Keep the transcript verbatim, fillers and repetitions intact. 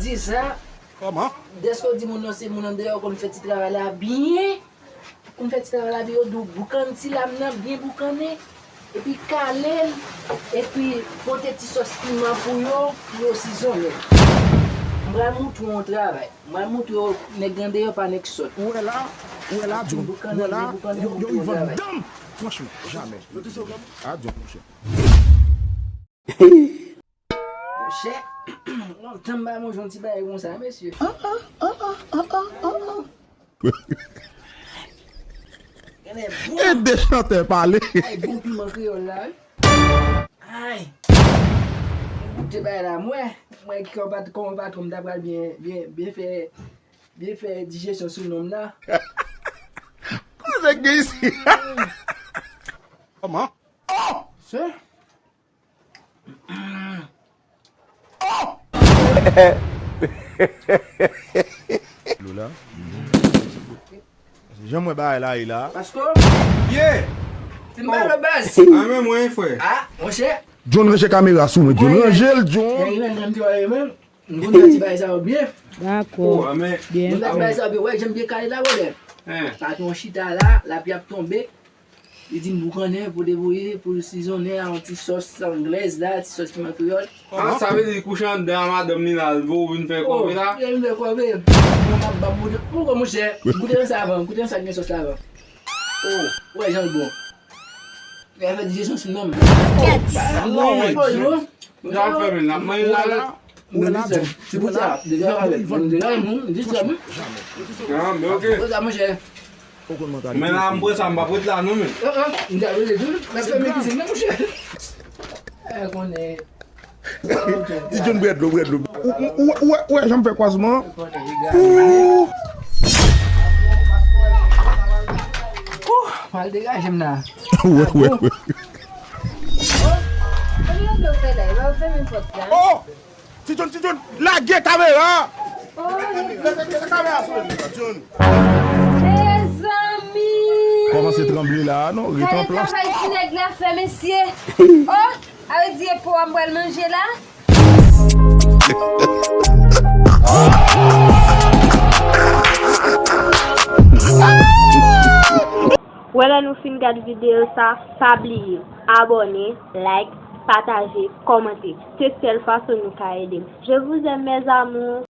Di sa, Kòman? Dèske w di moun nan se moun andeyò konn fè ti travay la byen. Konn fè ti travay la byen, yo di w boukann ti lam nan byen boukannen. Epi kale l, epi pote ti sòs piman pou yo, pou yo sizonnen. M pral moutre w yon travay. M pral moutre w nèg andeyò pa nèg sòt. Ou wè la, ou wè la, John. Ou wè la, yo, yo, yo vann dan m. Franchman, jamè. A John, monchè. Monchè, lontan m pa manje yon ti bagay konsa, mesye. Genlè bon. E de chantè pale. Ay, bon piman kreyòl la, wi. Ay. Goute bagay la, mwen. Mwen ki kòman patwon m ta pral byen, byen, byen fè, byen fè dijesyon sou nonm la. Kòman nèg gen isi? Kòman? Oh! Se? Oh! Lou la. Jan mwen bagay la ye la. Paske Yeah! se m ba yo baz. A men mwen frè. A, monchè. John ranje kamera sou mwen. John ranje l, John. Gen yon nèg ki wè men. M konn fè ti bagay sa yo byen. Dakò. Oh, a men. Byen M konn fè fè. Bagay sa yo byen. Wè, jan m byen kale la, wè. Hein. Sa te yon chita la, lapli ap tonbe. Li di m boukannen pou debouye, pou sizonnen a yon ti sòs anglèz la, ti sòs piman kreyòl. Ah, sa vle di li kouche anndan a madanm li la, l voye w vin fè kòve la? Yo vin fè kòve. Mwen m ap ba m goute. Poko monchè, goute nan sa avan, goute nan sa ki gen sòs la avan. Oh, Wè jan l bon. Li ap fè dijesyon sou nonm. non, men. Oh, li bon. Jan fèmen la, mwen la la. Ou wè la, John. Se pou sa, deja avè. Deja moun, di sa moun. Ah, men ok. Pou sa monchè. Ou konn mantalite. Men la, m pran sa, m pa pran la non, men. Ah, ah, m ta rele tou. M ap fèmen kizin nan, monchè. Eh, konnen. Ti John bwè dlo, bwè dlo. Ou, ou, ou, ou wè jan m fè kwazman? Ou. Mal degaje m nan. Wè, wè, wè. Olye w fè la, e pa w fèmen pòt la. Oh! Ti John, Ti John, lage kamera! Oh, Lage kamera sou mwen, John. mezanmi! Kòmanse tranble la, non? Ret an Gade plas. Travay ti nèg la fè, mesye. Oh, a vle di e po a m pral manje la? Wè lè nou fin gad videyo sa, pa bliye abòne, like, pataje, kòmante. Se sèl fason nou ka ede m. Je vous aime, mes amours.